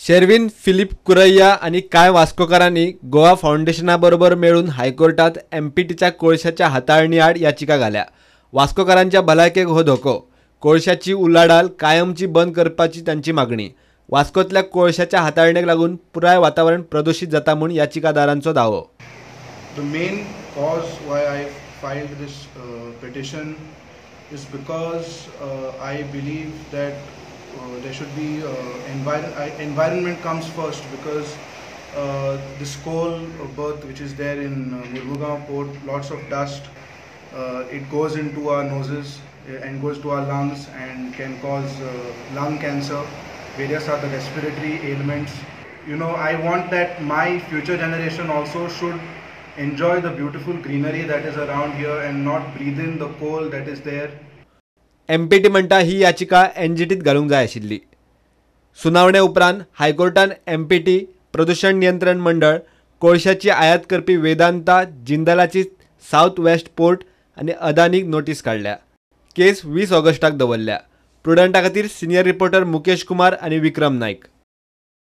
शेर्विन फिलीप कुरैया आनी कांय वास्कोकारांनी गोवा फावंडेशना बरोबर मेळून हायकोर्टात एमपीटीच्या कोळशाच्या हाताळणी आड याचिका घाल्या. वास्कोकारांच्या भलायकेक हो धोको. कोळशाची उलाढाल कायमची बंद करपाची तांची मागणी. वास्कोतल्या कोळशाच्या हाताळणेक लागून पुराय वातावरण प्रदूषित जाता म्हूण याचिकादारांचो दावो. The main cause why I filed this petition is because I believe that there should be environment comes first, because this coal berth which is there in Mormugao port, lots of dust, it goes into our noses and goes to our lungs and can cause lung cancer, various other respiratory ailments. You know, I want that my future generation also should enjoy the beautiful greenery that is around here and not breathe in the coal that is there. MPT म्हणटा ही याचिका एनजीटीत घालूंक जाय आशिल्ली. सुनावणे उपरांत हायकोर्टान empty, प्रदूषण नियंत्रण मंडळ, कोळशाची आयात करपी वेदांता, जिंदलाची सावथ वेस्ट पोर्ट आनी अदानीक नोटीस काडल्या. केस 20 ऑगस्टाक दवरल्या. प्रुडंटा खातीर सिनियर रिपोर्टर मुकेश कुमार आनी विक्रम नायक.